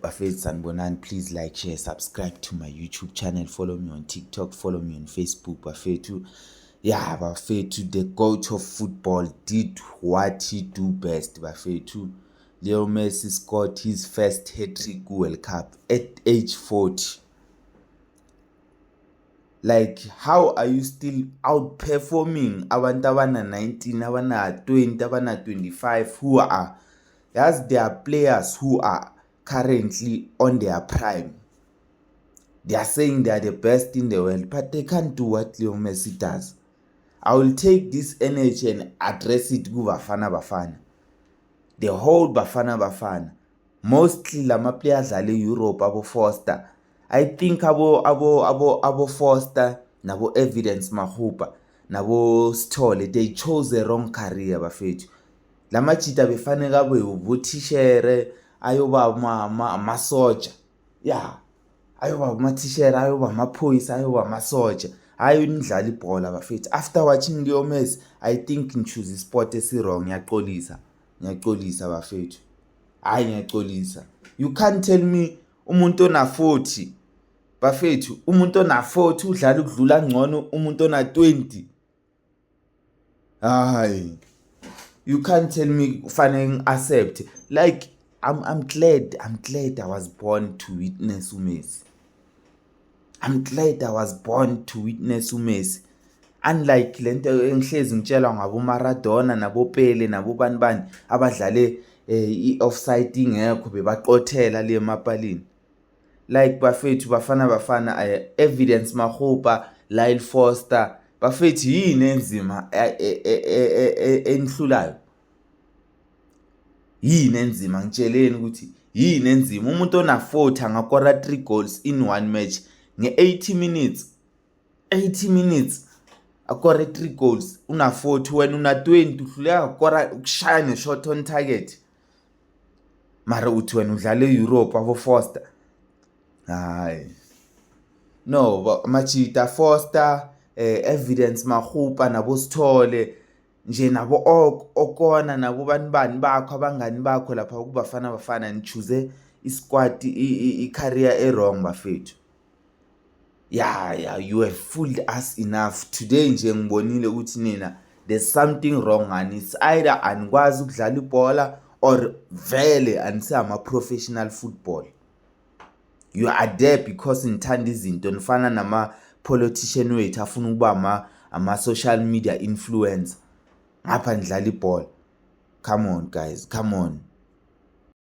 Bafethu, sanibonani. Please like, share, subscribe to my YouTube channel. Follow me on TikTok, follow me on Facebook, bafethu. Yeah, bafethu, the GOAT of football did what he do best, bafethu. Leo Messi scored his first hat-trick World Cup at age 40. Like, how are you still outperforming abantu abana 19, abana 20, abana 25, who are, yazi, there are players who are currently on their prime. They are saying they are the best in the world, but they can't do what Leo Messi does. I will take this energy and address it ku-Bafana Bafana, the whole Bafana Bafana, mostly lama players adlala e-Europe, abo Foster. I think abo Foster nabo Evidence Makgopa nabo Sithole, they chose the wrong career, bafethu. Lamajita befanele abe ubuthishere, ayoba amasoja, ya, ayoba amathishere, ayoba amaphoyisa, ayoba amasoja, hayi nidlala ibhola, bafethu. After watching Leo Messi, I think ngichoose isport esi-wrong. Ngiyaxolisa, ngiyaxolisa, bafethu. Hayi, ngiyaxolisa. You can't tell me umuntu ona 40, bafethu, umuntu ona 40 udlala ukudlula ngcono umuntu ona 20. Hayi, you can't tell me. Kufanele ngi-accept. Like, I'm glad I was born to witness uMessi. I'm glad I was born to witness uMessi, unlike lento engihlezi ngitshelwa ngabo Maradona nabo Pele nabo bani bani abadlale i-offside ingekho, bebaqothela le emapalini. Like, bafethu, Bafana Bafana, Evidence Makgopa, Lyle Foster, bafethu, yini enzima enihlulayo? Yini enzima? Ngitsheleni ukuthi yini enzima. Umuntu ona-40 angakora 3 goals in one match nge-80 minutes, 80 minutes akore 3 goals, una-40. Wena una-20, uhluleka ukukora, ukushaya ne-shot on target, mara uthi wena udlala e-Europe, abo-Foster. Hayi, no, majita, Foster, Evidence Makgopa nabo Sithole nje nabo Okona nabo bani bani bakho, abangani bakho lapha kuBafana Bafana, ni-choose isquad, i-career e-wrong, bafethu. Yeah, you have fooled us enough. Today nje ngibonile ukuthi nina, there's something wrong ngani. It's either anikwazi ukudlala ibhola or vele anisama-professional football. You are there because nithanda izinto, nifana nama-politician wethu afuna ukuba ama-social media influencer, ngapha nidlala ibhola. Come on, guys, come on.